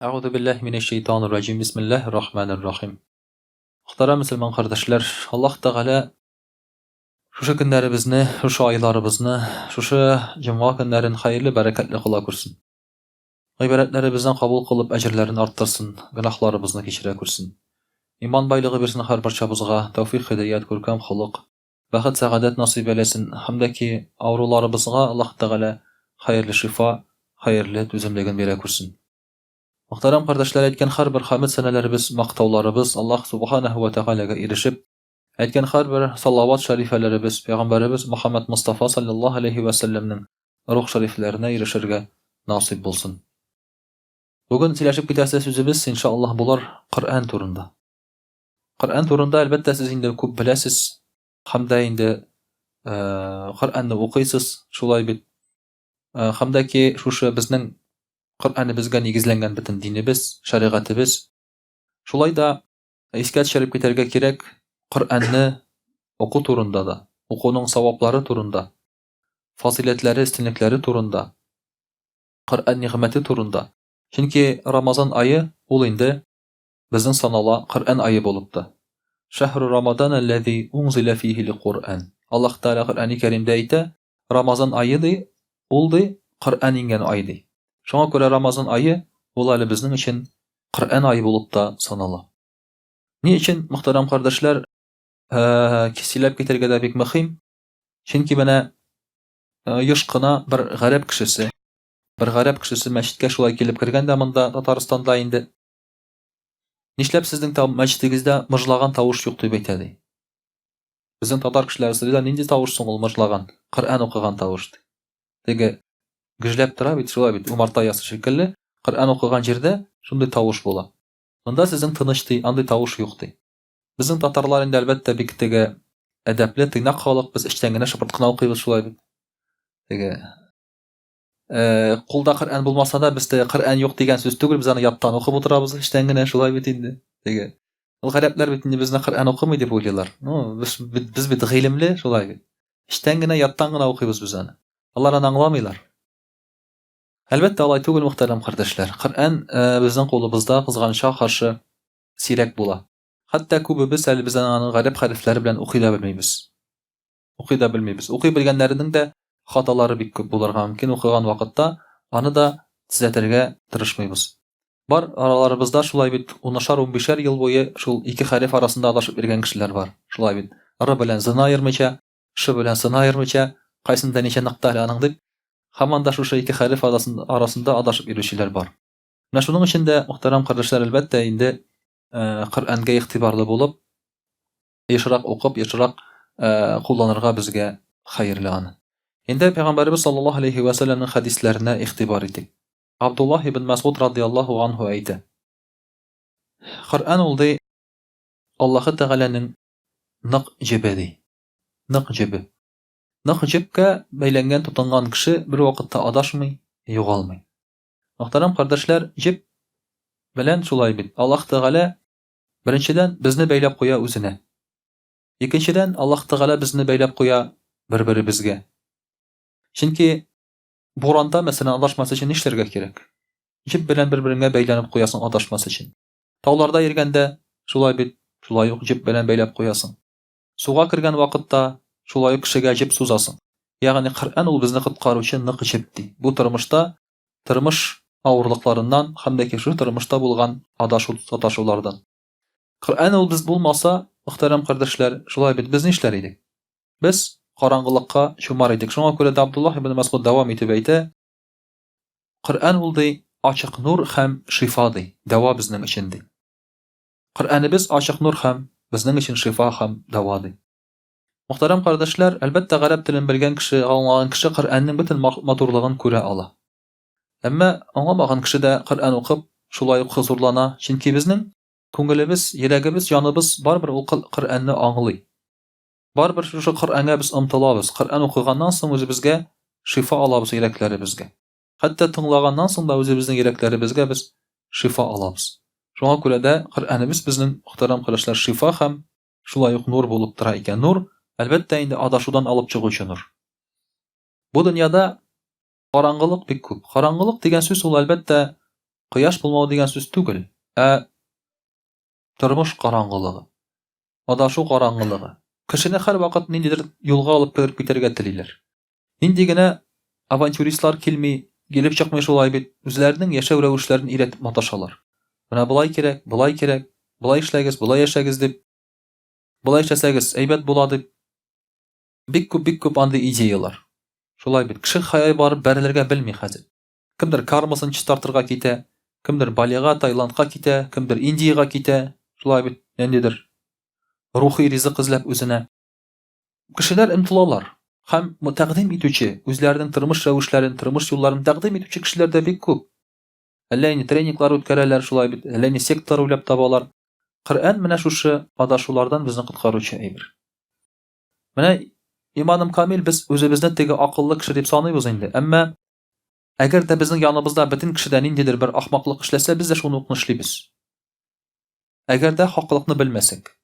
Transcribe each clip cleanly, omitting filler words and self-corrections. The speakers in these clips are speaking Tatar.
Әгъузу биллаһи минәш шәйтанир раҗим. Бисмиллаһир рахманир рахим. Мөхтәрәм мөселман кардәшләр, Аллаһ Тәгалә шушы көннәребезне, шушы айларыбызны, шушы җомга көннәрен хәерле, бәрәкәтле кыла күрсен. Гыйбадәтләребезне кабул кылып, әҗерләрен арттырсын, гөнаһларыбызны кичерә күрсен. Иман байлыгы бирсен һәрбарчабызга, тәүфик, һидаят, күркәм холык, бәхет, сәгадәт насыйп әйләсен һәм дә ки авыруларыбызга Аллаһ Тәгалә хәерле шифа, хәерле түземлеген бирә күрсен. Мөхтәрәм кардәшләр, әйткән һәрбер хәмед сәнәләребез, мактауларыбыз Аллаһ Субханәһү вә Тәгаләгә ирешеп, әйткән һәрбер салават шәрифәләребез пәйгамбәребез Мөхәммәд Мостафа салләллаһу аләйһи вә сәлләмнең рух шәрифләренә ирешергә насыйп булсын. Бүген сөйләшеп китәсе сүзебез, иншаАллаһ, булыр Коръән турында. Коръән турында, әлбәттә, сез инде күп беләсез һәм дә инде Коръәнне укыйсыз, шулай бит. Һәм дә ки шушы безнең Коръәнебезгә нигезләнгән бөтен динебез, шәригатебез. Шулай да искә төшереп китәргә кирәк, Коръәнне уку турында да, укуның саваплары турында, фазыйләтләре, өстенлекләре турында, Коръән нигъмәте турында. Чөнки Рамазан ае ул инде безнең санала Коръән ае булып та. Шәһру Рамадан әлләзи унзилә фихил Коръән. Аллаһ Тәгалә Коръәни Кәримдә әйтә, Рамазан ае ди, ул ди, Коръән иңгән ай ди. Шуңа күрә Рамазан ае ул әле безнең өчен Коръән ае булып та санала. Ни өчен, мөхтәрәм кардәшләр, сөйләп китәргә дә бик мөһим? Чөнки менә еш кына бер гарәп кешесе, бер гарәп кешесе мәчеткә шулай килеп кергән дә монда Татарстанда инде. Нишләп сезнең мәчетегездә мыжлаган тавыш юк дип әйтә ди. Безнең татар кешеләре сорыйлар, нинди тавыш соң ул мыжлаган? Коръән укыган тавыш ди. Теге гөжләп тора бит, шулай бит, умарта ясы шикелле, Коръән укыган җирдә шундый тавыш була. Монда сезнең тыныч ди, андый тавыш юк ди. Безнең татарлар инде әлбәттә бик теге әдәпле, тыйнак халык, без эчтән генә шыпырт кына укыйбыз шулай бит. Теге кулда Коръән булмаса да, бездә Коръән юк дигән сүз түгел, без аны яттан укып утырабыз эчтән генә, шулай бит инде. Теге ул гарәпләр бит инде безне Коръән укымый дип уйлыйлар. Ну, без, без бит гыйлемле, шулай бит. Эчтән генә, яттан гына укыйбыз без аны. Алар аны аңламыйлар. Әлбәттә, алай түгел, мөхтәрәм кардәшләр. Коръән безнең кулыбызда кызганычка каршы сирәк була. Хәтта күбебез әле без аны гарәп хәрефләре белән укый да белмибез. Укый да белмибез. Укый белгәннәренең дә хаталары бик күп булырга мөмкин укыган вакытта, аны да төзәтергә тырышмыйбыз. Бар араларыбызда шулай бит унышар-унбишәр ел буе шул ике хәреф арасында адашып йөргән кешеләр бар. Шулай бит. Р белән З-ны аермыйча, Ш белән С-ны аермыйча, кайсында ничә нокта әле аның дип, һаман да шушы ике хәреф арасында адашып йөрүчеләр бар. Менә шуның өчен дә, мөхтәрәм кардәшләр, әлбәттә инде, Коръәнгә игътибарлы булып, ешрак укып, ешрак кулланырга безгә хәерле аны. Инде Пәйгамбәребез саллаллаһу алейһи вә сәлләмнең хәдисләренә игътибар итик. Абдуллаһ ибн Мәсгуд радияллаһу анһу әйтә. Коръән ул ди Аллаһы Тәгаләнең нык җебе ди. Нык җебе. Нык җепкә бәйләнгән, тотынган кеше бер вакытта адашмый, югалмый. Мөхтәрәм кардәшләр, җеп белән шулай бит. Аллаһ Тәгалә Беренчедән, безне бәйләп куя үзенә. Икенчедән, Аллаһ Тәгалә безне бәйләп куя бер-беребезгә. Чөнки буранда, мәсәлән, адашмас өчен нишләргә кирәк? Җеп белән бер-береңә бәйләнеп куясың адашмас өчен. Тауларда йөргәндә, шулай бит, шулай ук җеп белән бәйләп куясың. Суга кергән вакытта, шулай ук кешегә җеп сузасың. Ягъни Коръән ул безне коткаручы нык җеп ди. Бу тормышта тормыш авырлыкларыннан һәм дә шушы тормышта булган адашу, саташулардан. Коръән ул без булмаса, мөхтәрәм кардәшләр, шулай бит, без нишләр идек? Без караңгылыкка чумар идек. Шуңа күрә дә Абдуллаһ ибн Мәсгуд дәвам итеп әйтә, Коръән ул ди, ачык нур һәм шифа ди, дәва безнең өчен ди. Коръәнебез ачык нур һәм безнең өчен шифа һәм дәва ди. Мөхтәрәм кардәшләр, әлбәттә, гарәп телен белгән кеше, аңлаган кеше Коръәннең бөтен матурлыгын күрә ала. Әмма аңламаган кеше дә Коръән укып, шулай ук хозурлана, чөнки безнең күңелебез, йөрәгебез, җаныбыз барыбер ул Коръәнне аңлый. Барыбер шушы Коръәнгә без омтылабыз. Коръән укыганнан соң үзебезгә шифа алабыз йөрәкләребезгә. Хәтта тыңлаганнан соң да үзебезнең йөрәкләребезгә без шифа алабыз. Шуңа күрә дә Коръәнебез безнең, мөхтәрәм кардәшләр, шифа һәм шулай ук нур булып тора икән. Нур, әлбәттә инде, адашудан алып чыгучы нур. Бу дөньяда караңгылык бик күп. Караңгылык дигән сүз ул, әлбәттә, Кояш булмау дигән сүз түгел, ә тормыш караңгылыгы, адашу караңгылыгы. Кешене һәрвакыт ниндидер юлга алып кереп китәргә телиләр. Нинди генә авантюристлар килми, килеп чыкмый шулай бит, үзләренең яшәү рәвешләрен өйрәтеп маташалар. Менә болай кирәк, болай кирәк, болай эшләгез, болай яшәгез дип, болай эшләсәгез, әйбәт була дип. Бик күп, бик күп андый идеялар. Шулай бит, кеше кая барып бәрелергә белми хәзер. Кемдер кармасын чистартырга китә, кемдер Балига, Таиландка китә, кемдер Индиягә китә, шулай бит, ниндидер рухи ризык эзләп үзенә. Кешеләр омтылалар һәм тәкъдим итүче, үзләренең тормыш рәвешләрен, тормыш юлларын тәкъдим итүче кешеләр дә бик күп. Әллә инде тренинглар үткәрәләр, шулай бит, әллә инде секталар уйлап табалар. Коръән менә шушы адашулардан безне коткаручы әйбер. Менә иманым камил, без үзебезне теге акыллы кеше дип саныйбыз инде. Әмма әгәр дә безнең яныбызда бөтен кеше дә ниндидер бер ахмаклык эшләсә, без дә шуны ук эшлибез. Әгәр дә хаклыкны белмәсәк.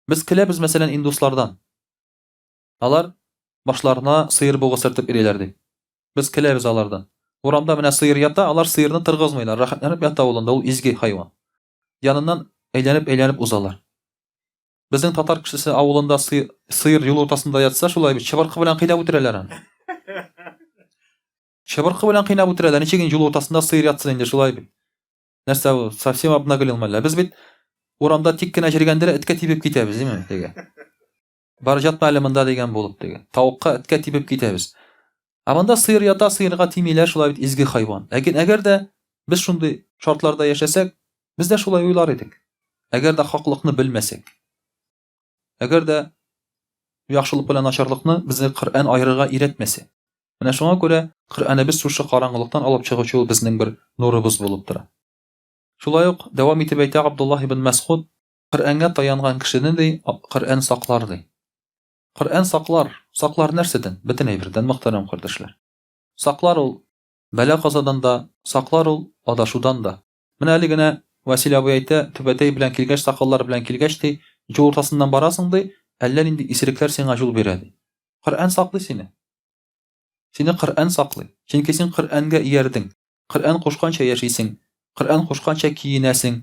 Без көләбез, мәсәлән, индуслардан. Алар башларына сыер бугы сөртеп йөриләр ди. Без көләбез алардан. Урамда менә сыер ята, алар сыерны торгызмыйлар, рәхәтләнеп ята ул анда, ул изге хайван. Яныннан әйләнеп-әйләнеп узалар. Безнең татар кешесе авылында сыер, сыер юл уртасында ятса, шулай бит, чыбыркы белән кыйнап үтерәләр аны. Чыбыркы белән кыйнап үтерәләр. Ничек инде юл уртасында сыер ятсын инде, шулай бит. Нәрсә ул, совсем обнаглел мәллә. Без бит урамда тик кенә йөргәндә дә эткә тибеп китәбез, димме, теге. Бар җатма әле монда дигән булып теге. Тавыкка, эткә тибеп китәбез. Ә монда сыер ята, сыерга тимиләр, шулай бит изге хайван. Ләкин әгәр дә без шундый шартларда яшәсәк, без дә шулай уйлар идек. Әгәр дә хаклыкны белмәсәк. Әгәр дә яхшылык белән начарлыкны безне Коръән аерырга өйрәтмәсә. Менә шуңа күрә Коръәнебез шушы караңгылыктан алып чыгучы ул безнең бер нурыбыз булып тора. Шулай ук дәвам итеп әйтә Абдуллаһ ибн Мәсгуд, Коръәнгә таянган кешене ди, Коръән саклар ди. Коръән саклар. Саклар нәрсәдән? Бөтен әйбердән, мөхтәрәм кардәшләр. Саклар ул бәла-казадан да, саклар ул адашудан да. Менә әле генә Василий абый әйтә, түбәтәй белән килгәч, сакаллар белән килгәч, ди, юл уртасыннан барасың, ди, әллә нинди исерекләр сиңа юл бирә, ди. Коръән саклый сине. Сине Коръән саклый. Чөнки син Коръәнгә иярдең. Коръән кушканча яшисең. Коръән кушканча киенәсең.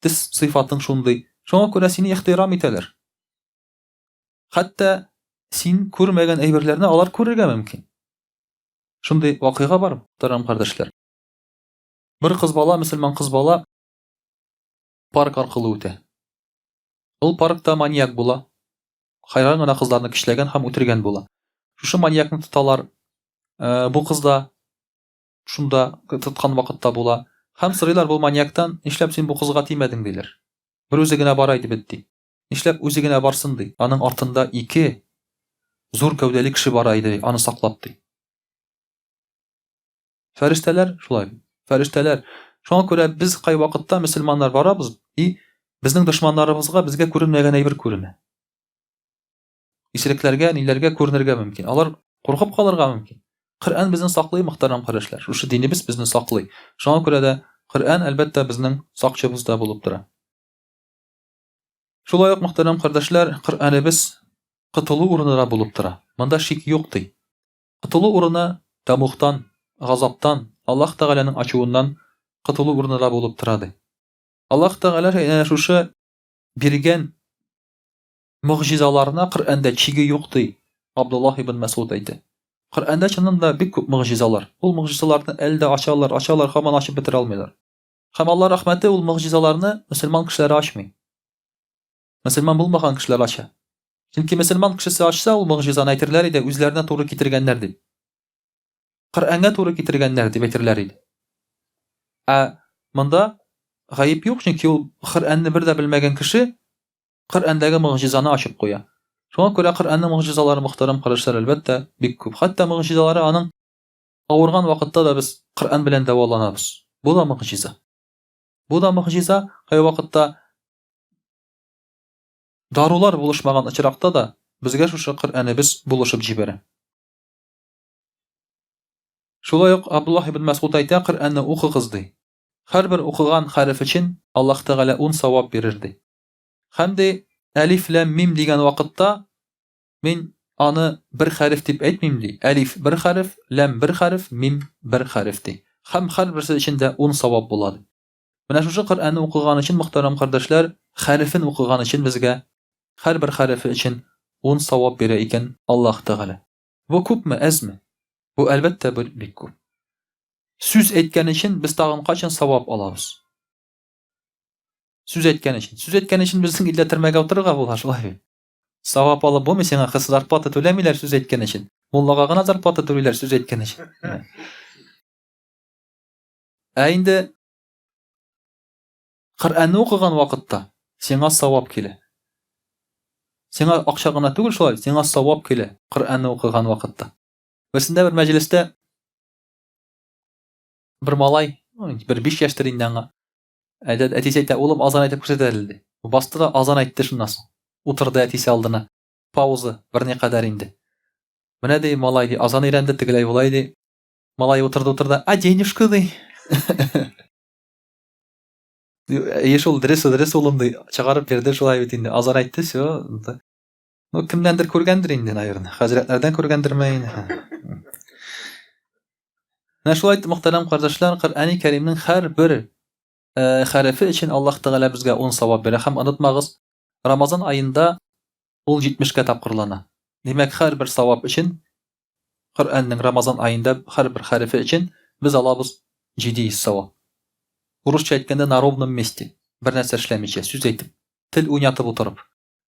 Төс сыйфатың шундый. Шуңа күрә сине ихтирам итәләр. Хәтта син күрмәгән әйберләрне алар күрергә мөмкин. Шундый вакыйга бар, мөхтәрәм кардәшләр. Бер кыз бала, мөселман кыз бала парк аркылы үтә. Ул паркта маньяк була. Хайран гына кызларны көчләгән һәм үтергән була. Шушы маньякны тоталар. Э, бу кыз да шунда тоткан вакытта була. Һәм сорыйлар бу маньяктан, нишләп син бу кызга тимәдең диләр. Бер үзе генә бара иде бит ди. Нишләп үзе генә барсын ди. Аның артында ике зур гәүдәле кеше бара иде, аны саклап ди. Фәрештәләр шулай. Фәрештәләр. Шуңа күрә без кайвакытта мөселманнар барабыз и безнең дошманнарыбызга безгә күренмәгән әйбер күренә. Исерекләргә, ниләргә күренергә мөмкин. Алар куркып калырга мөмкин. Коръән безне саклый, мөхтәрәм кардәшләр. Шушы динебез безне саклый. Шуңа күрә дә Коръән, әлбәттә, безнең сакчыбыз да булып тора. Шулай ук, мөхтәрәм кардәшләр, Коръәнебез котылу урыны да булып тора. Монда шик юк ди. Котылу урыны тәмугтан, газаптан, Аллаһ Тәгаләнең ачуыннан котылу урыны да булып тора, ди. Аллаһ Тәгалә әнә шушы биргән могҗизаларына Коръәндә чиге юк, ди Абдуллаһ ибн Мәсгуд әйтә. Коръәндә чыннан да бик күп могҗизалар. Ул могҗизаларны әле дә ачалар, ачалар, һаман ачып бетерә алмыйлар. Һәм Алла рәхмәте ул могҗизаларны мөселман кешеләре ачмый. Мөселман булмаган кешеләр ача. Чөнки мөселман кешесе ачса, ул могҗизаны әйтерләр иде, үзләренә туры китергәннәр дип. Коръәнгә туры китергәннәр дип әйтерләр иде. Ә монда гаеп юк, чөнки ул Коръәнне бер дә белмәгән кеше Коръәндәге могҗизаны ачып куя. Шуңа күрә Коръәннең могҗизалары мөхтәрәм кардәшләр, әлбәттә, бик күп. Хәтта могҗизалары аның авырган вакытта да без Коръән белән дәваланабыз. Бу да могҗиза. Бу да могҗиза, кайвакытта Дарулар булышмаган очракта да безгә шушы Коръәнебез булышып җибәрә. Шулай ук Абдуллаһ ибн Мәсгуд әйтә, Коръәнне укыгыз, ди. Һәрбер укыган хәреф өчен Аллаһ Тәгалә ун савап бирер, ди. Һәм ди, әлиф ләм мим дигән вакытта мин аны бер хәреф дип әйтмим, ди. Әлиф бер хәреф, ләм бер хәреф, мим бер хәреф, ди. Һәм һәрберсе өчен дә ун савап була, ди. Менә шушы Коръәнне укыган өчен, мөхтәрәм кардәшләр, хәрефен укыган өчен безгә һәрбер хәрефе өчен ун савап бирә икән Аллаһ Тәгалә. Бу күпме, әзме? Бу, әлбәттә, бер бик күп. Сүз әйткән өчен без тагын кайчан савап алабыз? Сүз әйткән өчен. Сүз әйткән өчен безнең илдә төрмәгә утырырга була, шулай бит. Савап алып булмый сиңа, кыз зарплата түләмиләр сүз әйткән өчен. Муллага гына зарплата түлиләр сүз әйткән өчен. Ә инде Коръәнне укыган вакытта сиңа савап килә. Сиңа акча гына түгел шулай, сиңа савап килә Коръәнне укыган вакытта. Берсендә бер мәҗлестә бер малай, бер 5 яшьтер инде аңа. Әйтә, әтисе әйтә, улым, азан әйтеп күрсәт әле, ди. Басты да азан әйтте шуннан соң. Утырды әтисе алдына. Пауза берникадәр инде. Менә ди, малай ди, азан өйрәнде, тегеләй болай ди. Малай утырды, утырды, а денежку ди. Әйе шул, дөрес, дөрес улым ди. Чыгарып бирде шулай бит инде. Азан әйтте, все. Ну, кемнәндер күргәндер инде, наверное. Хәзрәтләрдән күргәндерме инде. Менә шулай итеп, мөхтәрәм кардәшләр, Коръәни Кәримнең һәрбер э, хәрефе өчен Аллаһ Тәгалә безгә 10 савап бирә һәм онытмагыз, Рамазан аенда ул 70-кә тапкырлана. Димәк, һәрбер савап өчен Коръәннең Рамазан аенда һәрбер хәрефе өчен без алабыз 700 савап. Урысча әйткәндә, на ровном месте, бер нәрсә эшләмичә, сүз әйтеп, тел уйнатып утырып.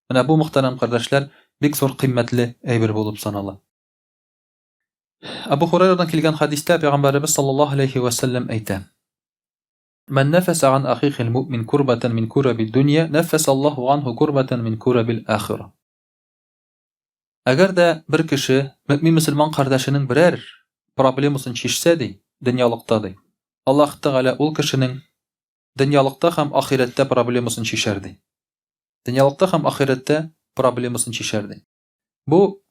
Менә бу, мөхтәрәм кардәшләр, бик зур кыйммәтле әйбер булып санала. Әбу Хурайрадан килгән хәдистә пәйгамбәребез саллаллаһу алейхи ва сәлләм әйтә: Мән нәфәсә ган ахихил муъмин курбатан мин курабид дөнья, нәфәсә Аллаһу анху курбатан мин курабил ахира. Әгәр дә бер кеше мөэмин мөселман кардәшенең берәр проблемасын чишсә, ди, дөньялыкта, ди, Аллаһ Тәгалә ул кешенең дөньялыкта һәм ахирәттә проблемасын чишәр, ди. Дөньялыкта һәм ахирәттә проблемасын чишәр, ди. Бу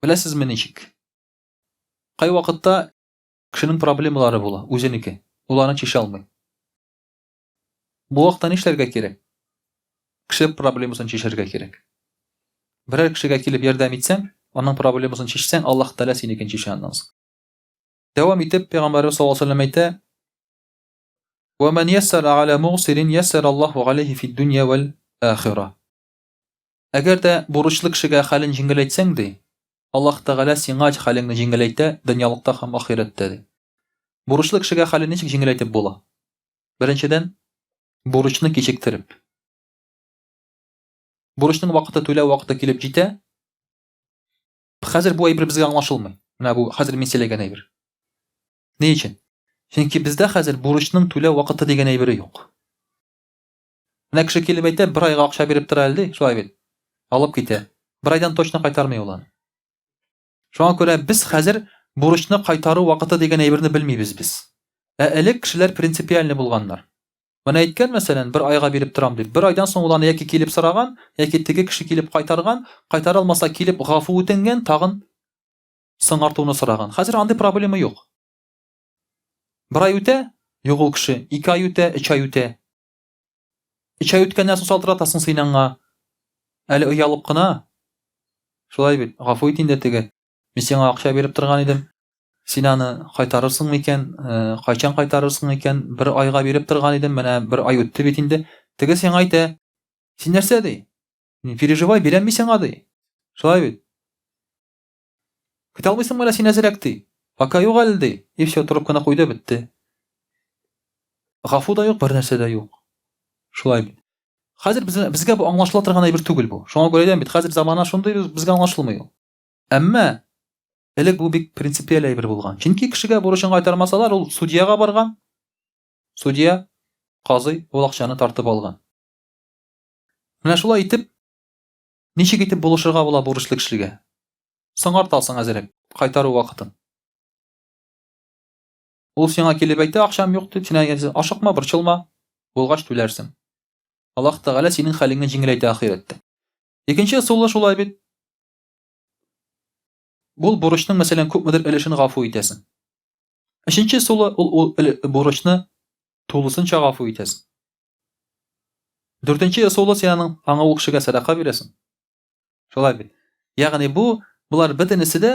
беләсезме ничек? Кай вакытта кешенең проблемалары була, үзенеке. Ул аны чишә алмый. Бу вакытта нишләргә кирәк? Кеше проблемасын чишәргә кирәк. Берәр кешегә килеп ярдәм итсәң, аның проблемасын чишсәң, Аллаһ Тәгалә синекен чишә аннан соң. Дәвам итеп, Пәйгамбәрбез саллаллаһу алейһи ва сәлләм әйтә: "Ва ман яссара аля мугсирин яссара Аллаһу алейһи фид дөнья вәл ахира". Әгәр дә бурычлы кешегә хәлен җиңеләйтсәң, ди, Аллаһ Тәгалә сиңа хәлеңне җиңеләйтә дөньялыкта һәм ахирәттә, ди. Бурычлы кешегә хәлен ничек җиңеләйтеп була? Беренчедән, бурычны кичектереп. Бурычның вакыты түләү вакыты килеп җитә. Хәзер бу әйбер безгә аңлашылмый. Менә бу хәзер мин сөйләгән әйбер. Ни өчен? Чөнки бездә хәзер бурычның түләү вакыты дигән әйбере юк. Менә кеше килеп әйтә, бер айга акча биреп тора әле, ди, шулай бит. Алып китә. Бер айдан точно кайтармый ул аны. Шуңа күрә без хәзер бурычны кайтару вакыты дигән әйберне белмибез без. Ә элек кешеләр принципиальный булганнар. Менә әйткән, мәсәлән, бер айга биреп торам дип. Бер айдан соң ул аны яки килеп сораган, яки теге кеше килеп кайтарган, кайтара алмаса килеп гафу үтенгән, тагын соңартуны сораган. Хәзер андый проблема юк. Бер ай үтә, юк ул кеше, ике ай үтә, өч ай үтә. Өч ай үткәннән соң шалтыратасың син аңа. Әле оялып кына. Шулай бит, гафу ит инде теге. Мин сиңа акча биреп торган идем. Син аны кайтарырсың микән? Э, кайчан кайтарырсың икән? Бер айга биреп торган идем, менә бер ай үтте бит инде. Теге сиңа әйтә. Син нәрсә ди? Не переживай, бирәм мин сиңа ди. Шулай бит. Көтә алмыйсыңмы әллә син әзрәк ди. Пока юк әле ди. И все, трубканы куйды, бетте. Гафу да юк, бер нәрсә дә юк. Шулай бит. Хәзер без, безгә бу аңлашыла торган әйбер түгел бу. Шуңа күрә әйтәм бит, хәзер замана шундый, безгә аңлашылмый ул. Әмма элек бу бик принципиаль әйбер булган. Чөнки кешегә бурычын кайтармасалар, ул судьяга барган. Судья, казый ул акчаны тартып алган. Менә шулай итеп, Ничек итеп булышырга була бурычлы кешегә? Соңартасың әзерәк, кайтару вакытын. Ул сиңа килеп әйтә, акчам юк дип, син әйтәсең, ашыкма, борчылма, булгач түләрсең. Аллаһ Тәгалә синең хәлеңне җиңеләйтә ахирәттә. Икенче ысулы шулай бит. Ул бурычның, мәсәлән, күпмедер өлешен гафу итәсең. Өченче ысулы ул ул бурычны тулысынча гафу итәсең. Дүртенче ысулы син аның аңа ул кешегә сәдака бирәсең. Шулай бит. Ягъни бу болар бөтенесе дә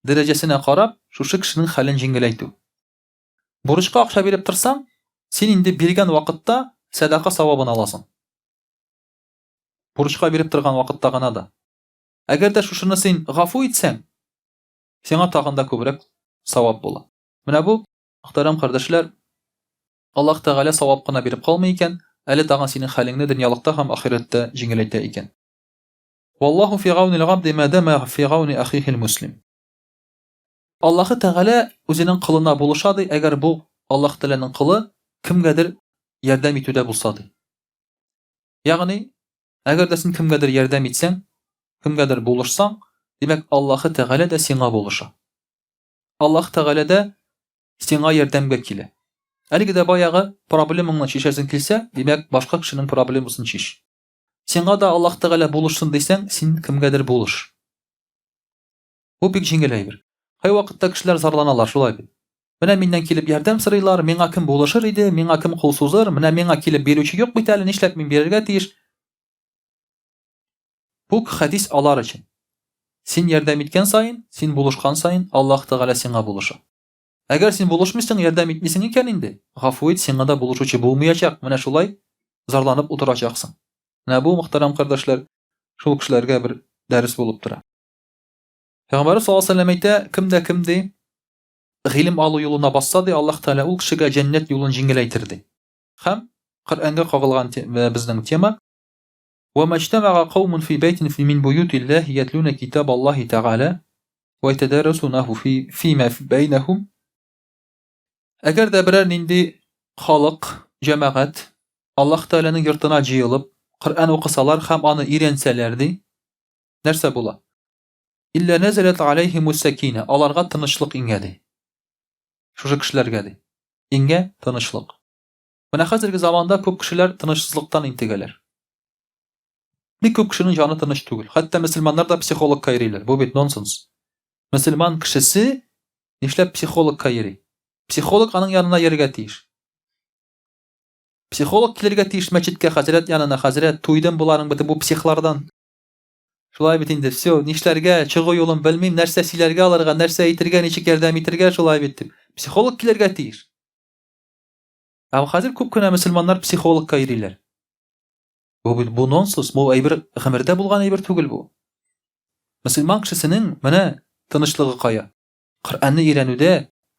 дәрәҗәсенә карап, шушы кешенең хәлен җиңеләйтү. Бурычка акча биреп торсаң, син инде биргән вакытта сәдака савабын аласың. Бурычка биреп торган вакытта гына да. Әгәр дә шушыны син гафу итсәң, сиңа тагын да күбрәк савап була. Менә бу, мөхтәрәм кардәшләр, Аллаһ Тәгалә савап кына биреп калмый икән, әле тагын синең хәлеңне дөньялыкта һәм ахирәттә җиңеләйтә икән. Валлаһу фи гаунил габди ма дама фи гауни ахихил муслим. Аллаһы Тәгалә үзенең колына булыша ди, әгәр бу Аллаһ Тәгаләнең колы кемгәдер ярдәм итүдә булса ди. Ягъни, әгәр дә син кемгәдер ярдәм итсәң, кемгәдер булышсаң, димәк, Аллаһы Тәгалә дә сиңа булыша. Аллаһ Тәгалә дә сиңа ярдәмгә килә. Әлеге дә баягы проблемаңны чишәсең килсә, димәк, башка кешенең проблемасын чиш. Сиңа да Аллаһ Тәгалә булышсын дисәң, син кемгәдер булыш. Бу бик җиңел әйбер. Кайвакытта кешеләр зарланалар, шулай бит. Менә миннән килеп ярдәм сорыйлар, миңа кем булышыр иде, миңа кем кул сузыр, менә миңа килеп бирүче юк бит әле, нишләп мин бирергә тиеш? Бу хәдис алар өчен. Син ярдәм иткән саен, син булышкан саен, Аллаһ Тәгалә сиңа булыша. Әгәр син булышмыйсың, ярдәм итмисең икән инде, гафу ит, сиңа да булышучы булмаячак, менә шулай зарланып утырачаксың. Менә бу, мөхтәрәм кардәшләр, шул кешеләргә бер дәрес булып тора. Пәйгамбәрбез саллаллаһу алейһи ва сәлләм әйтә, кем дә кем ди, гыйлем алу юлына басса ди, Аллаһ Тәгалә ул кешегә җәннәт юлын җиңеләйтер ди. Һәм Коръәнгә кагылган безнең тема Ва маҗтамага каумун фи бәйтин фи мин буютиллаһи ятлуна китабаллаһи тәгалә ва ятадарасунаху фи фима бәйнәһум. Әгәр дә берәр нинди халык, җәмәгать Аллаһ Тәгаләнең йортына җыелып, Коръән укысалар һәм аны өйрәнсәләр, ди, нәрсә була? Илля нәзәләт аләйһимус сәкинә, аларга тынычлык иңә, ди. Шушы кешеләргә, ди. Иңә тынычлык. Менә хәзерге заманда күп кешеләр тынычсызлыктан интегәләр. Бик күп кешенең җаны тыныч түгел. Хәтта мөселманнар да психологка йөриләр. Бу бит нонсенс. Мөселман кешесе нишләп психологка йөри? Психолог аның янына йөрергә тиеш. Психолог килергә тиеш мәчеткә, хәзрәт янына, хәзрәт, туйдым боларның бөтен бу психлардан. Шулай бит инде, все, нишләргә, чыгу юлын белмим, нәрсә сөйләргә аларга, нәрсә әйтергә, ничек ярдәм итергә, шулай бит дип. Психолог килергә тиеш. Ә хәзер күп кенә мөселманнар психологка йөриләр. Бу бит бу нонсенс, бу әйбер гомердә булган әйбер түгел бу. Мөселман кешесенең менә тынычлыгы кая? Коръәнне өйрәнүдә,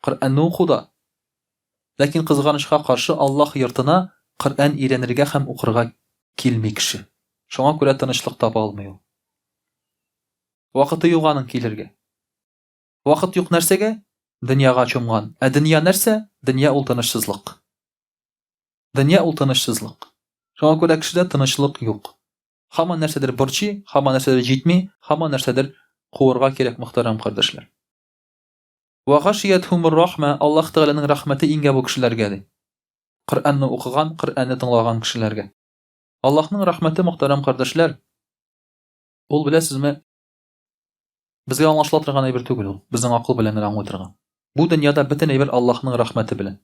Коръәнне укуда. Ләкин кызганычка каршы Аллаһ йортына Коръән өйрәнергә һәм укырга килми кеше. Шуңа күрә тынычлык таба алмый ул. Вакыты юк аның килергә. Вакыт юк нәрсәгә? Дөньяга чумган. Ә дөнья нәрсә? Дөнья ул тынычсызлык. Дөнья ул тынычсызлык. Шуңа күрә кешедә тынычлык юк. Һаман нәрсәдер борчый, һаман нәрсәдер җитми, һаман нәрсәдер куырга кирәк, мөхтәрәм кардәшләр. Ва гашиятһумур рахма, Аллаһ Тәгаләнең рәхмәте иңгә бу кешеләргә ди. Коръәнне укыган, Коръәнне тыңлаган кешеләргә. Аллаһның рәхмәте, мөхтәрәм кардәшләр, ул беләсезме, Безгә аңлашыла торган әйбер түгел ул. Безнең акыл белән генә аңлый торган. Бу дөньяда бөтен әйбер Аллаһның рәхмәте белән.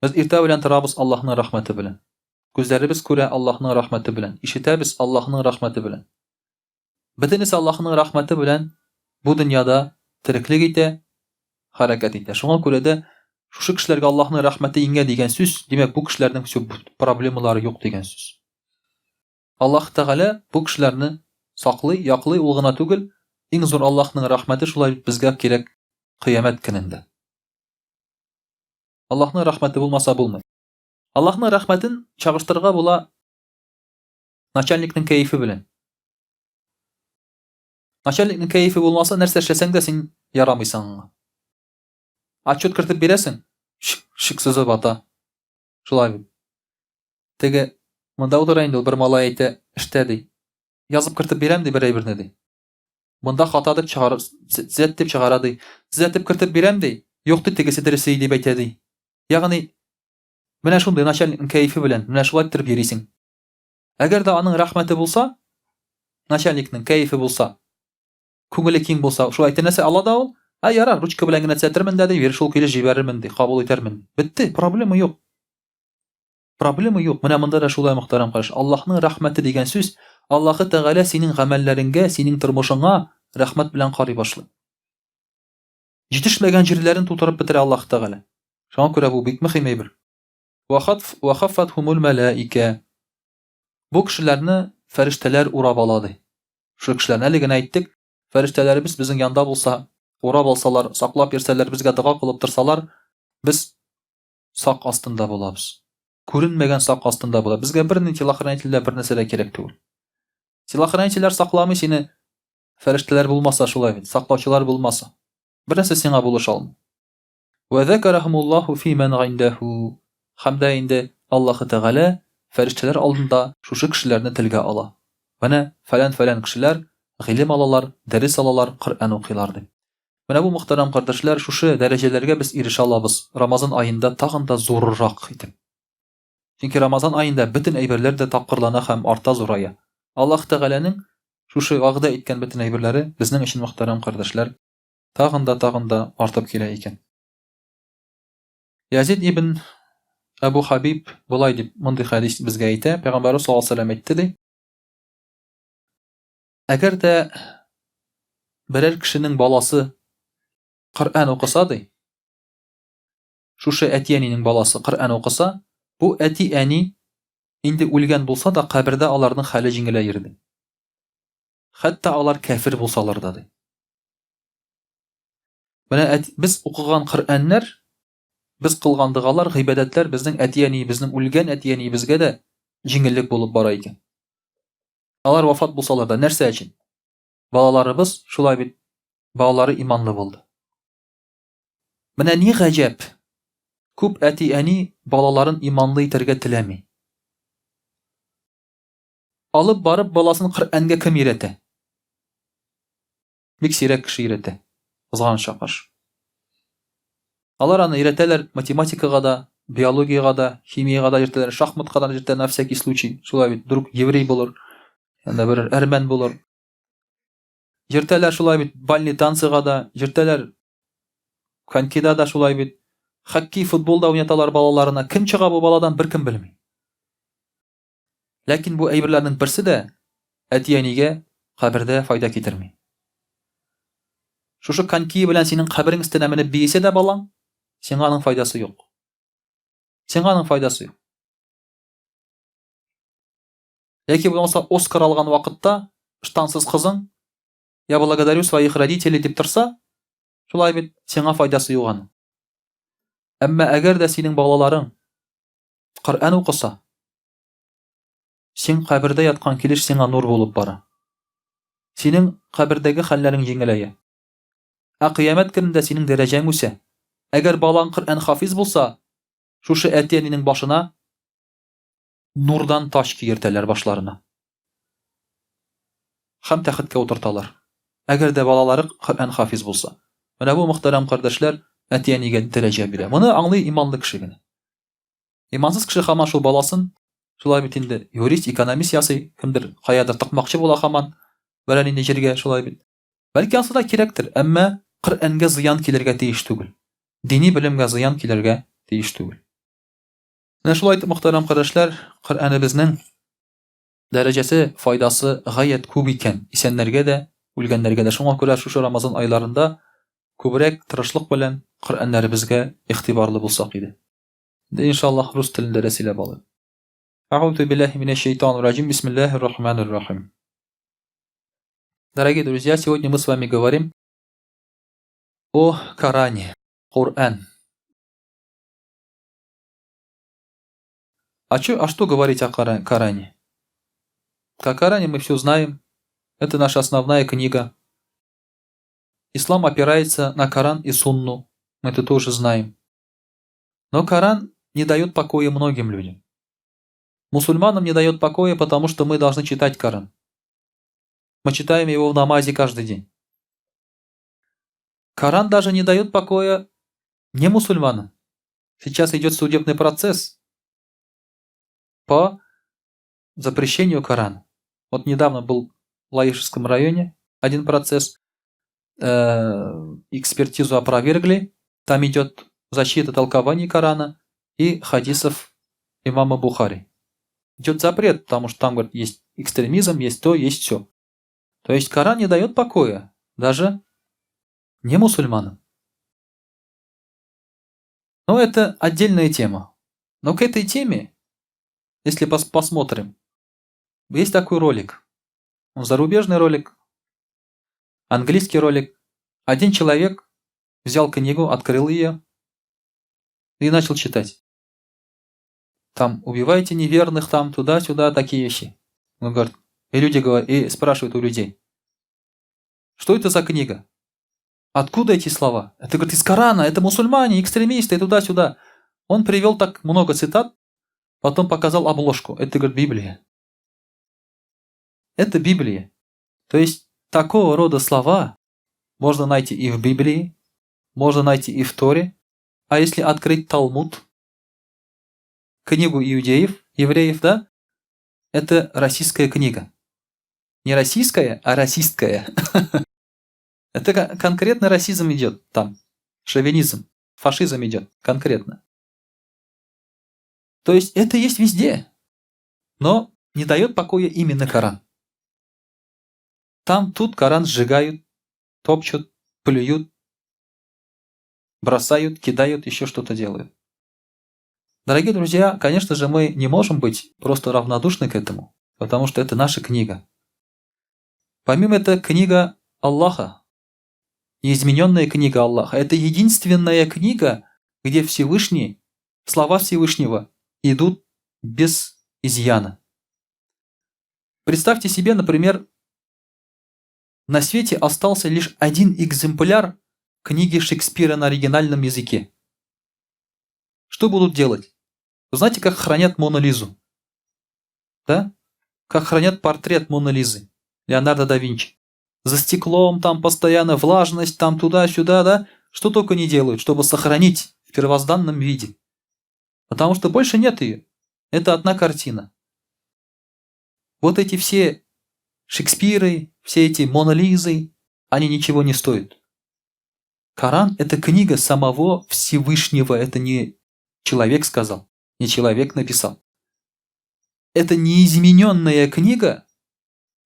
Без иртә белән торабыз Аллаһның рәхмәте белән. Күзләребез күрә Аллаһның рәхмәте белән. Ишетәбез Аллаһның рәхмәте белән. Бөтенесе Аллаһның рәхмәте белән бу дөньяда тереклек итә, хәрәкәт итә. Шуңа күрә дә шушы кешеләргә Аллаһның рәхмәте иңгә дигән сүз, димәк, бу кешеләрнең все проблемалары юк дигән сүз. Аллаһ Тәгалә бу кешеләрне саклый, яклый, ул гына түгел, иң зур Аллаһның рәхмәте шулай безгә кирәк кыямәт көнендә. Аллаһның рәхмәте булмаса булмый. Аллаһның рәхмәтен чагыштырырга була начальникның кәефе белән. Начальникның кәефе булмаса, нәрсә эшләсәң дә син ярамыйсың аңа. Отчет кертеп бирәсең, шик, шик сызып ата. Шулай бит. Теге монда утыра инде ул бер малай әйтә, эштә ди. Язып кертеп бирәм ди бер әйберне ди. Монда хата дип чыгарып, төзәт дип чыгара ди. Төзәтеп кертеп бирәм ди. Юк ди, тегесе дөресе дип әйтә ди. Ягъни менә шундый начальникның кәефе белән менә шулай иттереп йөрисең. Әгәр дә аның рәхмәте булса, начальникның кәефе булса, күңеле киң булса, шулай әйтә нәрсә ала да ул, ә ярар, ручка белән генә төзәтермен дә ди, бир шул килеш җибәрермен ди, кабул итәрмен. Бетте, проблема юк. Проблема юк. Менә монда да шулай, мөхтәрәм кардәш. Аллаһның рәхмәте дигән сүз, Аллаһы Тәгалә синең гамәлләреңгә, синең тормышыңа рәхмәт белән карый башлый. Җитешмәгән җирләрен тутырып бетерә Аллаһ Тәгалә. Шуңа күрә бу бик мөһим әйбер. Вахаффатхумул мәләикә. Бу кешеләрне фәрештәләр урап ала ди. Шул кешеләрне әле генә әйттек, фәрештәләребез безнең янда булса, урап алсалар, саклап йөрсәләр, безгә дога кылып торсалар, без сак астында булабыз. Күренмәгән сак астында була. Безгә берни телохранительләр бер нәрсә дә кирәк түгел. Телохранительләр сакламый сине, фәрештәләр булмаса шулай бит, саклаучылар булмаса. Бер нәрсә сиңа булыша алмый. Вә зәкәрәһумуллаһу фи мән гыйндәһу. Һәм дә инде Аллаһы Тәгалә фәрештәләр алдында шушы кешеләрне телгә ала. Менә фәлән-фәлән кешеләр гыйлем алалар, дәрес алалар, Коръән укыйлар дип. Менә бу, мөхтәрәм кардәшләр, шушы дәрәҗәләргә без ирешә алабыз Рамазан аенда тагын да зуррак итеп. Чөнки Рамазан аенда бөтен әйберләр дә тапкырлана һәм арта, зурая. Аллаһ Тәгаләнең шушы вәгъдә иткән бөтен әйберләре безнең өчен, мөхтәрәм кардәшләр, тагын да, тагын да артып килә икән. Язид ибн Әбу Хабиб болай дип мондый хәдис безгә әйтә, Пәйгамбәрбез саллаллаһу алейһи ва сәлләм әйтте ди, Әгәр дә берәр кешенең баласы Коръән укыса ди, шушы әти-әнинең баласы Коръән укыса, бу әти-әни инде үлгән булса да, кабердә аларның хәле җиңеләер ди. Хәтта алар кәфер булсалар да ди. Менә без укыган Коръәннәр, без кылган догалар, гыйбадәтләр безнең әти-әниебезнең үлгән әти-әниебезгә дә җиңеллек булып бара икән. Алар вафат булсалар да, нәрсә өчен? Балаларыбыз шулай бит, балалары иманлы булды. Менә ни гаҗәп, күп әти-әни балаларын иманлы итәргә теләми. Алып барып баласын Коръәнгә кем өйрәтә? Бик сирәк кеше өйрәтә. Кызганычка каршы. Алар аны өйрәтәләр математикага да, биологиягә дә, химиягә дә өйрәтәләр, шахматка да өйрәтәләр на всякий случай. Шулай бит, вдруг еврей булыр, анда бер әрмән булыр. Йөртәләр шулай бит бальный танцыга да, йөртәләр конькида да шулай бит. Хоккей, футбол да уйнаталар балаларына. Кем чыга бу баладан, беркем белми. Ләкин бу әйберләрнең берсе дә әти-әнигә кабердә файда китерми. Шушы конькие белән синең каберең өстенә менеп биесә дә балаң, сиңа аның файдасы юк. Сиңа аның файдасы юк. Яки булмаса Оскар алган вакытта штансыз кызың я благодарю своих родителей дип торса, шулай бит, сиңа файдасы юк аның. Әмма әгәр дә синең балаларың Коръән укыса, син кабердә яткан килеш сиңа нур булып бара. Синең кабердәге хәлләрең җиңеләя. Ә кыямәт көнендә синең дәрәҗәң үсә. Әгәр балаң Коръән хафиз булса, шушы әти-әнинең башына нурдан таҗ киертәләр башларына. Һәм тәхеткә утырталар. Әгәр дә балалары Коръән хафиз булса. Менә бу, мөхтәрәм кардәшләр, әти-әнигә дәрәҗә бирә. Моны аңлый иманлы кеше генә. Имансыз кеше һаман шул баласын, шулай бит инде, юрист, экономист ясый, кемдер каядыр тыкмакчы була һаман, берәр нинди җиргә, шулай бит. Бәлки ансы да кирәктер, әмма Коръәнгә зыян килергә тиеш түгел. Дини белемгә зыян килергә тиеш түгел. Менә шулай итеп, мөхтәрәм кардәшләр, Коръәнебезнең дәрәҗәсе, файдасы гаять күп икән, исәннәргә дә, үлгәннәргә дә. Шуңа күрә шушы Рамазан айларында күбрәк тырышлык белән Коръәннәребезгә игътибарлы булсак иде. Инде иншаллаһ рус телендә дә сөйләп алыйк. Әгъузу биллаһи минәш шәйтанир раҗим. Бисмиллаһир рахманир рахим. Дорогие друзья, сегодня мы с вами говорим о Коране, Коран. А, чё, а что говорить о Коране? О Коране мы все знаем. Это наша основная книга. Ислам опирается на Коран и Сунну. Мы это тоже знаем. Но Коран не дает покоя многим людям. Мусульманам не дает покоя, потому что мы должны читать Коран. Мы читаем его в намазе каждый день. Коран даже не дает покоя не мусульманам. Сейчас идет судебный процесс по запрещению Корана. Вот недавно был в Лаишевском районе один процесс, экспертизу опровергли, там идет защита толкований Корана и хадисов имама Бухари. Идет запрет, потому что там, говорит, есть экстремизм, есть то, есть все. То есть Коран не дает покоя даже не мусульманам. Но это отдельная тема. Но к этой теме, если посмотрим, есть такой ролик. Он зарубежный ролик, английский ролик. Один человек взял книгу, открыл ее и начал читать. Там убивайте неверных, там туда-сюда, такие вещи. Он говорит, и люди говорят, и спрашивают у людей, что это за книга? Откуда эти слова? Это, говорит, из Корана, это мусульмане, экстремисты, туда-сюда. Он привел так много цитат, потом показал обложку. Это, говорит, Библия. Это Библия. То есть такого рода слова можно найти и в Библии, можно найти и в Торе. А если открыть Талмуд, книгу иудеев, евреев, да, это российская книга. Не российская, а расистская. Это конкретно расизм идет там, шовинизм, фашизм идет конкретно. То есть это есть везде, но не дает покоя именно Коран. Там, тут Коран сжигают, топчут, плюют, бросают, кидают, еще что-то делают. Дорогие друзья, конечно же, мы не можем быть просто равнодушны к этому, потому что это наша книга. Помимо этого, книга Аллаха, неизмененная книга Аллаха. Это единственная книга, где Всевышний, слова Всевышнего идут без изъяна. Представьте себе, например, на свете остался лишь один экземпляр книги Шекспира на оригинальном языке. Что будут делать? Вы знаете, как хранят Мону Лизу? Да? Как хранят портрет Моны Лизы Леонардо да Винчи. За стеклом там постоянно влажность, там туда-сюда, да? Что только не делают, чтобы сохранить в первозданном виде. Потому что больше нет ее. Это одна картина. Вот эти все Шекспиры, все эти Мона Лизы, они ничего не стоят. Коран – это книга самого Всевышнего, это не человек сказал, не человек написал. Это неизмененная книга,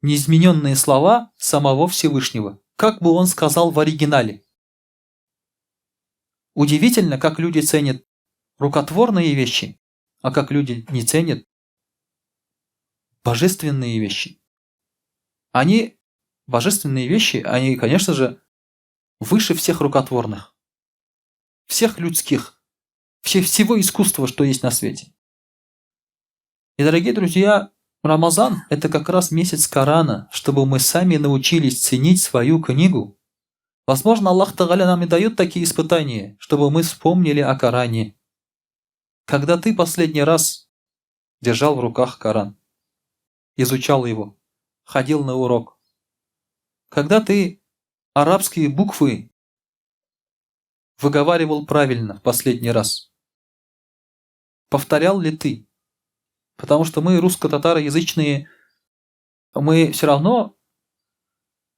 неизмененные слова самого Всевышнего, как бы он сказал в оригинале. Удивительно, как люди ценят рукотворные вещи, а как люди не ценят божественные вещи. Они, божественные вещи, они, конечно же, выше всех рукотворных, всех людских, всего искусства, что есть на свете. И, дорогие друзья, Рамазан – это как раз месяц Корана, чтобы мы сами научились ценить свою книгу. Возможно, Аллах Тагаля нам и дает такие испытания, чтобы мы вспомнили о Коране. Когда ты последний раз держал в руках Коран, изучал его, ходил на урок, когда ты арабские буквы выговаривал правильно в последний раз, повторял ли ты? Потому что мы, русско-татароязычные, мы все равно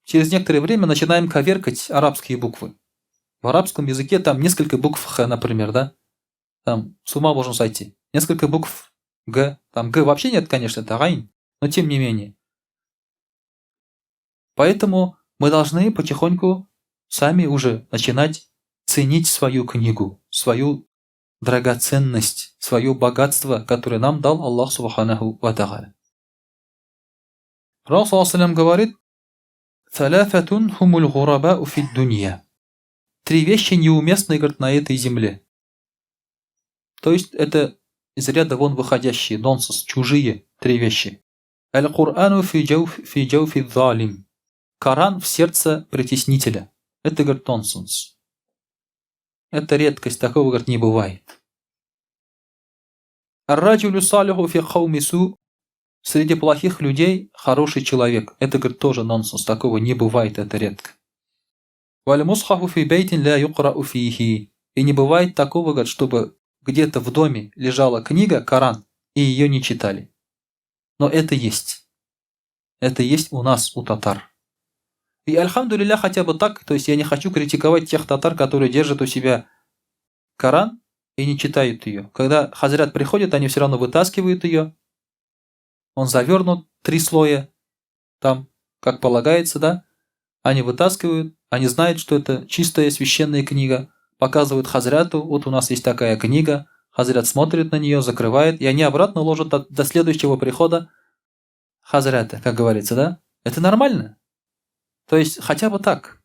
через некоторое время начинаем коверкать арабские буквы. В арабском языке там несколько букв Х, например, да? Там с ума можно сойти. Несколько букв Г. Там Г вообще нет, конечно, это гайн, но тем не менее. Поэтому мы должны потихоньку сами уже начинать ценить свою книгу, свою драгоценность, свое богатство, которое нам дал Аллах Субханаху ва Тааля. Пророк саллаллаху говорит: «Салафатун хумуль гурабау фид дунья». Три вещи неуместны, говорит, на этой земле. То есть это из ряда вон выходящие, нонсенс, чужие три вещи. Аль-Курану фи джауфи залим. Коран в сердце притеснителя. Это, говорит, нонсенс. Это редкость, такого, говорит, не бывает. Ар-раджулю салиху фи кауми су. Среди плохих людей хороший человек. Это, говорит, тоже нонсенс. Такого не бывает, это редко. Валь мусхафу фи бейтин ля юкрау фихи. И не бывает такого, говорит, чтобы где-то в доме лежала книга, Коран, и ее не читали. Но это есть. Это есть у нас, у татар. И альхамдулилля хотя бы так, то есть я не хочу критиковать тех татар, которые держат у себя Коран и не читают ее. Когда хазрят приходит, они все равно вытаскивают ее. Он завернут 3 слоя, там, как полагается, да? Они вытаскивают, они знают, что это чистая священная книга. Показывают хазряту, вот у нас есть такая книга, хазрят смотрит на нее, закрывает, и они обратно ложат до следующего прихода хазрята, как говорится, да? Это нормально. То есть хотя бы так.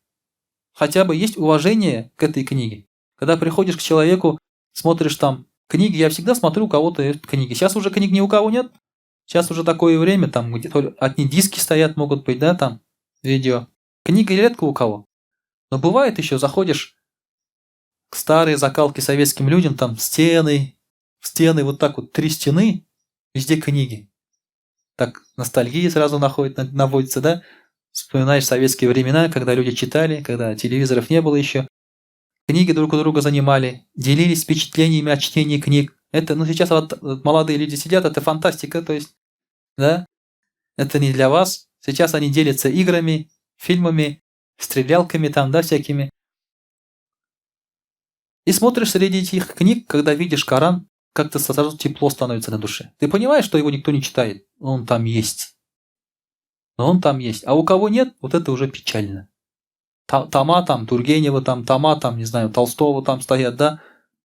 Хотя бы есть уважение к этой книге. Когда приходишь к человеку, смотришь там книги, я всегда смотрю у кого-то книги. Сейчас уже книг ни у кого нет. Сейчас уже такое время, там где-то одни диски стоят, могут быть, да, там, видео. Книги редко у кого. Но бывает еще, заходишь к старой закалке советским людям, там стены, стены, вот так вот, три стены, везде книги. Так ностальгия сразу находит, наводится, да? Вспоминаешь советские времена, когда люди читали, когда телевизоров не было еще. Книги друг у друга занимали, делились впечатлениями от чтения книг. Это, ну, сейчас вот молодые люди сидят, это фантастика, то есть, да, это не для вас. Сейчас они делятся играми, фильмами, стрелялками там, да, всякими. И смотришь среди этих книг, когда видишь Коран, как-то сразу тепло становится на душе. Ты понимаешь, что его никто не читает, он там есть. Но он там есть. А у кого нет, вот это уже печально. Тома там, Тургенева там, тома там, не знаю, Толстого там стоят, да.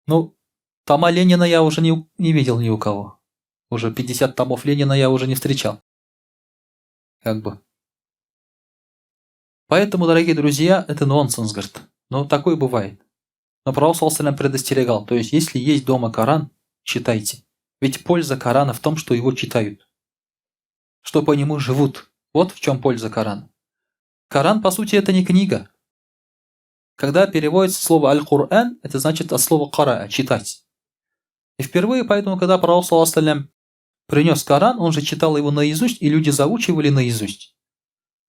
Ну, тома Ленина я уже не видел ни у кого. Уже 50 томов Ленина я уже не встречал. Как бы. Поэтому, дорогие друзья, это нонсенс, говорит. Но такое бывает. Но Пророк саллаллаху предостерегал. То есть, если есть дома Коран, читайте. Ведь польза Корана в том, что его читают. Что по нему живут. Вот в чем польза Корана. Коран, по сути, это не книга. Когда переводится слово «Аль-Кур'ан», это значит от слова «قرأ» – читать. И впервые поэтому, когда Пророк саллаллаху принес Коран, он же читал его наизусть, и люди заучивали наизусть.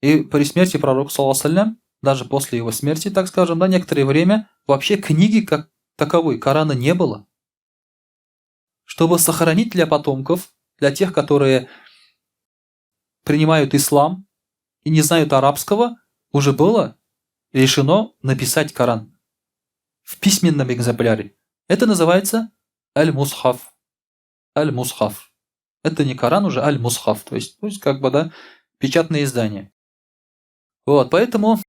И при смерти пророка, саллаллаху, даже после его смерти, так скажем, да, некоторое время вообще книги как таковой Корана не было. Чтобы сохранить для потомков, для тех, которые принимают ислам и не знают арабского, уже было решено написать Коран в письменном экземпляре. Это называется Аль-Мусхаф. Аль-Мусхаф. Это не Коран уже, Аль-Мусхаф. То есть как бы, да, печатное издание. Вот, поэтому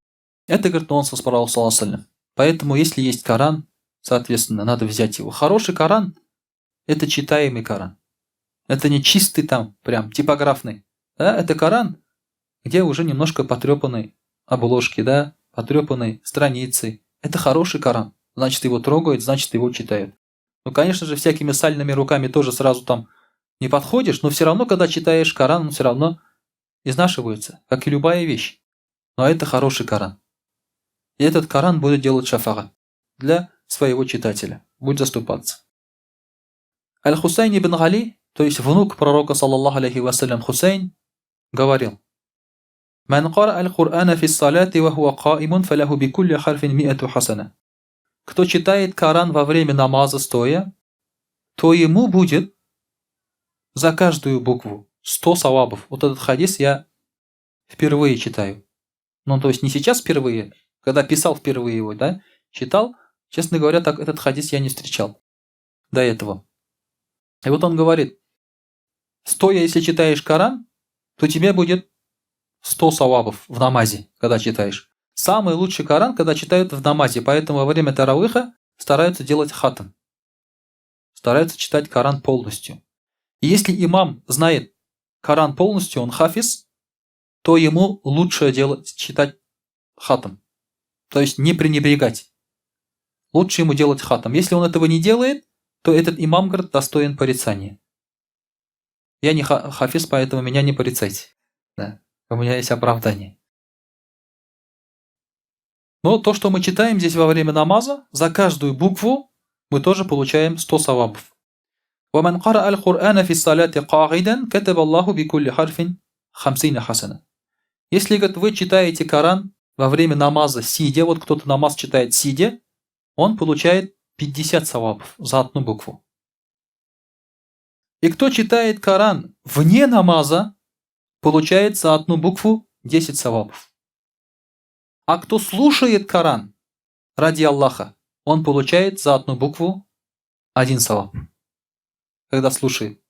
это, говорит, нонсенс пророка саллаллаху. Поэтому, если есть Коран, соответственно, надо взять его. Хороший Коран – это читаемый Коран. Это не чистый там, прям типографный. Да? Это Коран, где уже немножко потрепаны обложки, да, потрепаны страницы. Это хороший Коран. Значит, его трогают, значит, его читают. Ну, конечно же, всякими сальными руками тоже сразу там не подходишь, но все равно, когда читаешь Коран, он все равно изнашивается, как и любая вещь. Но это хороший Коран. И этот Коран будет делать шафагат для своего читателя, будет заступаться. Аль-Хусайн ибн Али, то есть внук пророка, صلى الله عليه وسلم, Хусейн, говорил: «من قرأ القرآن في الصلاة وهو قائم فله بكل حرف مئة حسنة». Кто читает Коран во время намаза стоя, то ему будет за каждую букву 100 савабов. Вот этот хадис я впервые читаю. Ну, то есть не сейчас впервые, когда писал впервые его, да, читал, честно говоря, так этот хадис я не встречал до этого. И вот он говорит: стоя, если читаешь Коран, то тебе будет 100 савабов в намазе, когда читаешь. Самый лучший Коран, когда читают в намазе, поэтому во время таравиха стараются делать хатм. Стараются читать Коран полностью. И если имам знает Коран полностью, он хафиз, то ему лучше делать, читать хатм. То есть не пренебрегать. Лучше ему делать хатм. Если он этого не делает, то этот имам, говорит, достоин порицания. Я не хафиз, поэтому меня не порицайте. Да. У меня есть оправдание. Но то, что мы читаем здесь во время намаза, за каждую букву мы тоже получаем 100 савабов. ومن قرأ القرآن في الصلاة قاعدا كتب الله بكل حرف 50 حسنة. Если, говорит, вы читаете Коран во время намаза сидя, вот кто-то намаз читает сидя, он получает 50 савабов за одну букву. И кто читает Коран вне намаза, получает за одну букву 10 савабов. А кто слушает Коран ради Аллаха, он получает за одну букву один саваб. Когда слушает.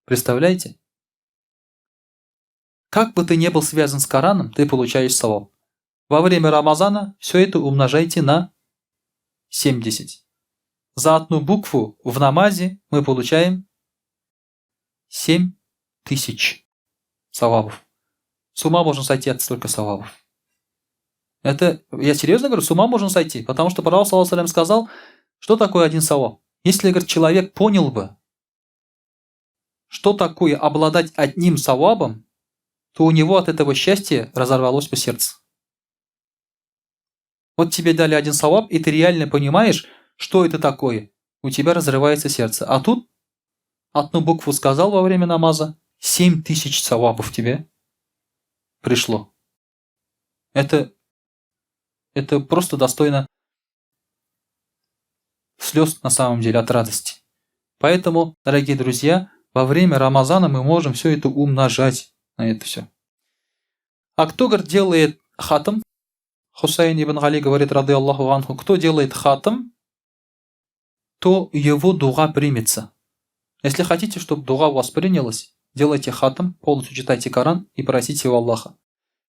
Представляете? Как бы ты ни был связан с Кораном, ты получаешь саваб. Во время Рамазана все это умножайте на 70. За одну букву в намазе мы получаем 7000 савабов. С ума можно сойти от столько савабов. Это, я серьезно говорю, с ума можно сойти, потому что Пророк, саллаллаху сказал, что такое один саваб. Если, говорит, человек понял бы, что такое обладать одним савабом, то у него от этого счастья разорвалось бы сердце. Вот тебе дали один саваб, и ты реально понимаешь, что это такое. У тебя разрывается сердце. А тут одну букву сказал во время намаза, 7000 савабов тебе пришло. Это просто достойно слез на самом деле от радости. Поэтому, дорогие друзья, во время Рамазана мы можем все это умножать на это все. А кто, говорит, делает хатм? Хусейн ибн Али говорит, رضي الله عنه, кто делает хатм, то его дуа примется. Если хотите, чтобы дуа у вас принялась, делайте хатм, полностью читайте Коран и просите у Аллаха.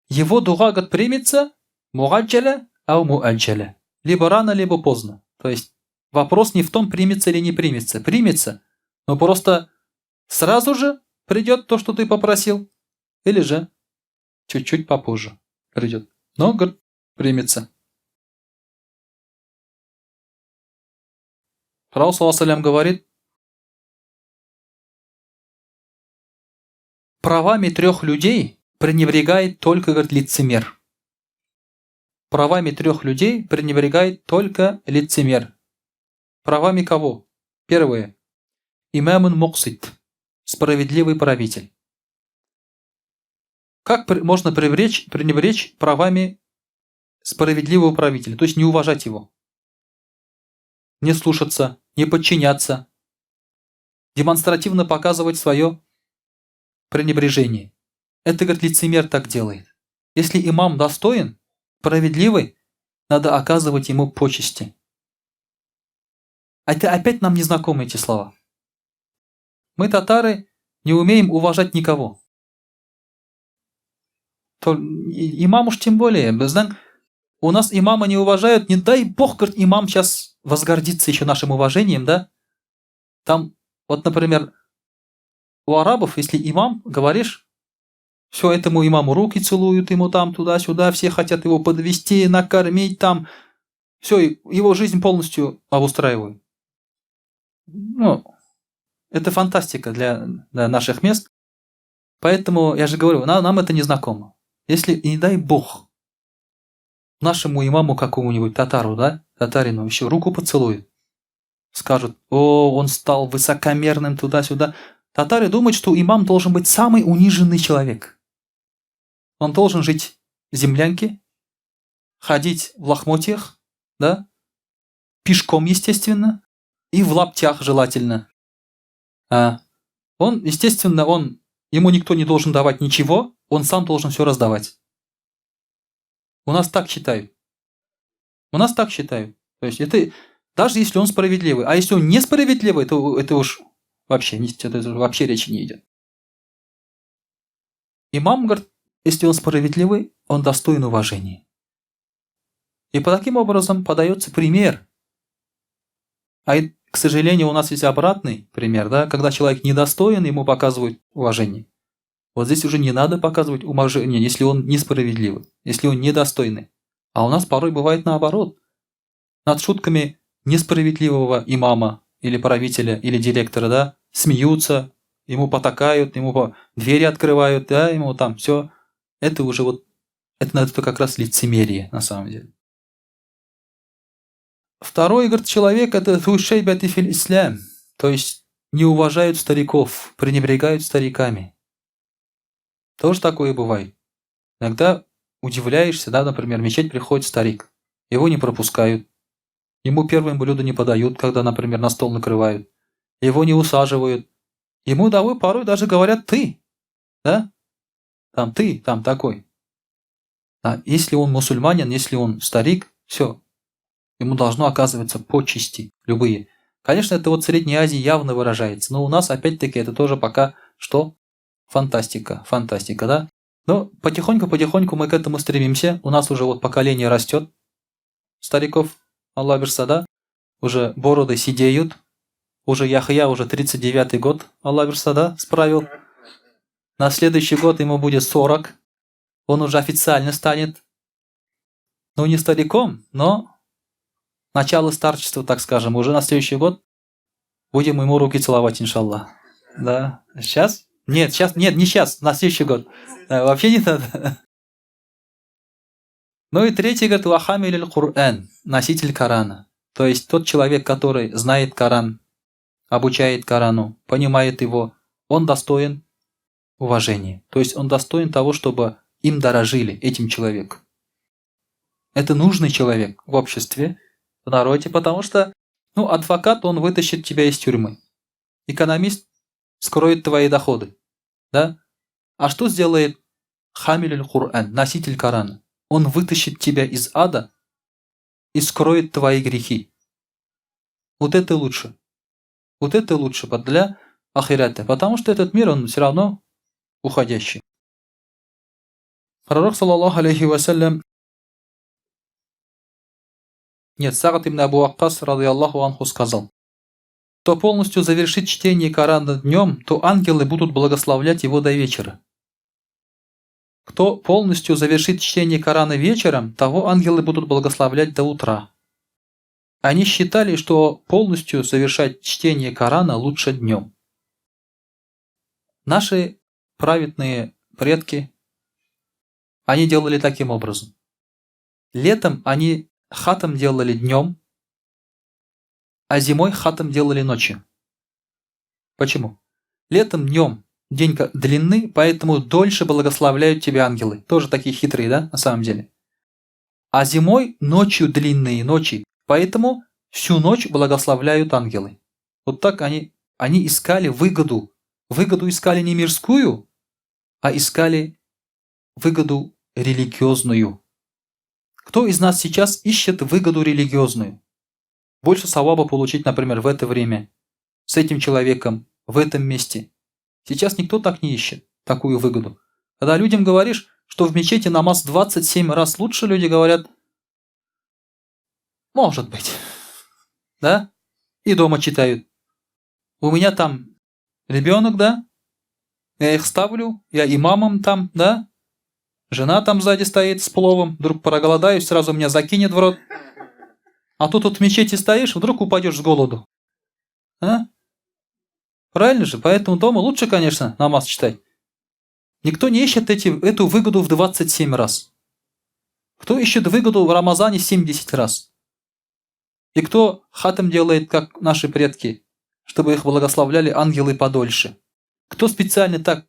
Его дуа, говорит, примется معجلة أو مؤجلة. Либо рано, либо поздно. То есть вопрос не в том, примется или не примется. Примется, но просто сразу же придет то, что ты попросил, или же чуть-чуть попозже придет. Но, говорит, примется. Пророк, саллаллаху говорит, правами трех людей пренебрегает только, говорит, лицемер. Правами трех людей пренебрегает только лицемер. Правами кого? Первое. إمام مقسط. Справедливый правитель. Как можно пренебречь правами справедливого правителя? То есть не уважать его. Не слушаться, не подчиняться. Демонстративно показывать свое пренебрежение. Это, говорит, лицемер так делает. Если имам достоин, справедливый, надо оказывать ему почести. А это опять нам не знакомы эти слова. Мы, татары, не умеем уважать никого. То, имам уж тем более. У нас имама не уважают, не дай бог, говорит, имам сейчас возгордится еще нашим уважением, да? Там, вот, например, у арабов, если имам, говоришь, все этому имаму руки целуют, ему там туда-сюда, все хотят его подвести, накормить там. Все, его жизнь полностью обустраивают. Ну, это фантастика для наших мест. Поэтому, я же говорю, нам это не знакомо. Если, не дай бог, нашему имаму какому-нибудь татару, да, татарину еще руку поцелует, скажут, о, он стал высокомерным туда-сюда. Татары думают, что имам должен быть самый униженный человек. Он должен жить в землянке, ходить в лохмотьях, да, пешком, естественно, и в лаптях желательно. А он, естественно, ему никто не должен давать ничего, он сам должен все раздавать. У нас так считают. У нас так считают. То есть это даже если он справедливый. А если он несправедливый, то это уж вообще, это вообще речи не идет. Имам говорит, если он справедливый, он достоин уважения. И по таким образом подается пример. А, к сожалению, у нас есть обратный пример, да, когда человек недостоин, ему показывают уважение. Вот здесь уже не надо показывать уважение, если он несправедливый, если он недостойный. А у нас порой бывает наоборот. Над шутками несправедливого имама или правителя, или директора, да, смеются, ему потакают, ему двери открывают, да, ему там все. Это уже вот, это как раз лицемерие на самом деле. Второй, говорит, человек, это ذو شيبة في الإسلام, то есть не уважают стариков, пренебрегают стариками. Тоже такое бывает. Иногда удивляешься, да, например, в мечеть приходит старик, его не пропускают, ему первым блюдо не подают, когда, например, на стол накрывают, его не усаживают, ему порой даже говорят «ты», да, там ты, там такой. А если он мусульманин, если он старик, все, ему должно оказываться почести любые. Конечно, это вот в Средней Азии явно выражается, но у нас опять-таки это тоже пока что фантастика, фантастика, да? Но потихоньку-потихоньку мы к этому стремимся. У нас уже вот поколение растет стариков. Алла бирса да, уже бороды сидеют, уже Яхья уже 39-й год, Алла бирса да, справил. На следующий год ему будет 40, он уже официально станет, ну не стариком, но начало старчества, так скажем, уже на следующий год будем ему руки целовать, иншаллах. Да. Сейчас? Нет, сейчас, нет, не сейчас, на следующий год. Да, вообще не надо. Ну и третий, говорит, وحامل القرآن, носитель Корана. То есть тот человек, который знает Коран, обучает Корану, понимает его, он достоин уважения. То есть он достоин того, чтобы им дорожили, этим человеком. Это нужный человек в обществе, в народе, потому что, ну, адвокат, он вытащит тебя из тюрьмы. Экономист скроет твои доходы. Да? А что сделает حامل القرآن, носитель Корана? Он вытащит тебя из ада и скроет твои грехи. Вот это лучше. Вот это лучше для ахирата. Потому что этот мир, он все равно уходящий. Пророк, صلى الله عليه وسلم, нет, Сагат ибн Абу Ваккас, رضي الله عنه, сказал: «Кто полностью завершит чтение Корана днем, то ангелы будут благословлять его до вечера. Кто полностью завершит чтение Корана вечером, того ангелы будут благословлять до утра». Они считали, что полностью завершать чтение Корана лучше днем. Наши праведные предки, они делали таким образом. Летом они хатам делали днем, а зимой хатам делали ночью. Почему? Летом днем день длинный, поэтому дольше благословляют тебя ангелы. Тоже такие хитрые, да, на самом деле. А зимой ночью длинные ночи, поэтому всю ночь благословляют ангелы. Вот так они искали выгоду. Выгоду искали не мирскую, а искали выгоду религиозную. Кто из нас сейчас ищет выгоду религиозную? Больше саваба получить, например, в это время, с этим человеком, в этом месте. Сейчас никто так не ищет, такую выгоду. Когда людям говоришь, что в мечети намаз 27 раз лучше, люди говорят: «Может быть». Да? И дома читают. У меня там ребенок, да? Я их ставлю, я имамом там, да? Жена там сзади стоит с пловом, вдруг проголодаюсь, сразу меня закинет в рот. А тут вот в мечети стоишь, вдруг упадешь с голоду. А? Правильно же? Поэтому дома лучше, конечно, намаз читать. Никто не ищет эту выгоду в 27 раз. Кто ищет выгоду в Рамазане 70 раз? И кто хатам делает, как наши предки, чтобы их благословляли ангелы подольше? Кто специально так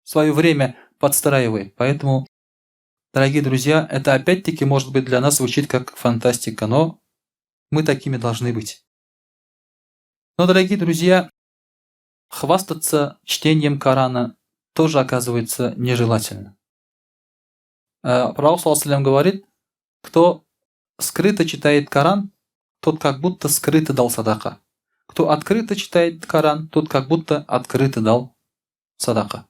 свое время подстраивает? Поэтому, дорогие друзья, это опять-таки может быть для нас звучит как фантастика, но мы такими должны быть. Но, дорогие друзья, хвастаться чтением Корана тоже оказывается нежелательно. Пророк صلى الله говорит: «Кто скрыто читает Коран, тот как будто скрыто дал садака. Кто открыто читает Коран, тот как будто открыто дал садака».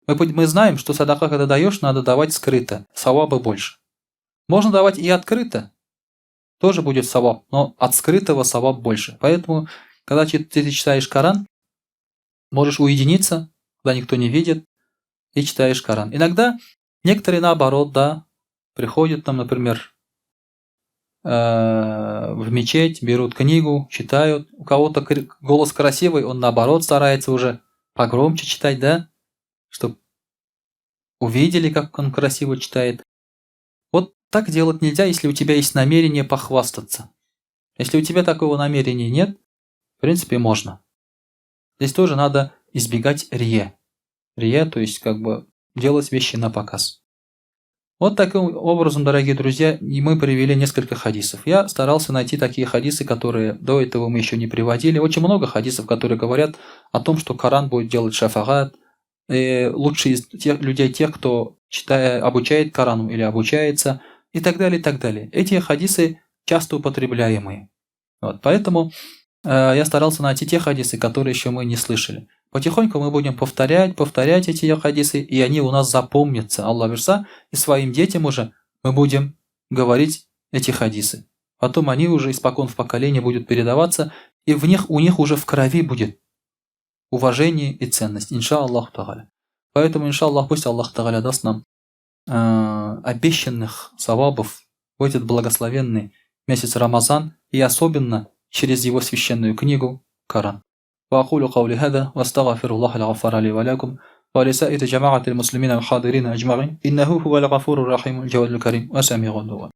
Мы знаем, что садака, когда даешь, надо давать скрыто, саваба больше. Можно давать и открыто, тоже будет саваб, но от скрытого саваб больше. Поэтому, когда ты читаешь Коран, можешь уединиться, когда никто не видит, и читаешь Коран. Иногда некоторые наоборот, да, приходят там, например, в мечеть, берут книгу, читают. У кого-то голос красивый, он наоборот старается уже погромче читать, да, чтобы увидели, как он красиво читает. Вот так делать нельзя, если у тебя есть намерение похвастаться. Если у тебя такого намерения нет, в принципе, можно. Здесь тоже надо избегать рия. Рия, то есть как бы делать вещи на показ. Вот таким образом, дорогие друзья, и мы привели несколько хадисов. Я старался найти такие хадисы, которые до этого мы еще не приводили. Очень много хадисов, которые говорят о том, что Коран будет делать шафагат, и лучшие из тех людей тех, кто читая, обучает Корану или обучается, и так далее, и так далее. Эти хадисы часто употребляемые. Вот, поэтому я старался найти те хадисы, которые еще мы не слышали. Потихоньку мы будем повторять, повторять эти хадисы, и они у нас запомнятся. Алла бирса, и своим детям уже мы будем говорить эти хадисы. Потом они уже испокон в поколение будут передаваться, и в них, у них уже в крови будет уважение и ценность. Инша Аллах Тагаля. Поэтому, иншаллах, пусть Аллах Тагаля даст нам э, обещанных савабов в этот благословенный месяц Рамазан и особенно через его священную книгу Коран. وأقول قولي هذا واستغفر الله الغفار لي ولكم ولسائر جماعة المسلمين الحاضرين أجمعين إنه هو الغفور الرحيم الجواد الكريم وسميع الدعاء.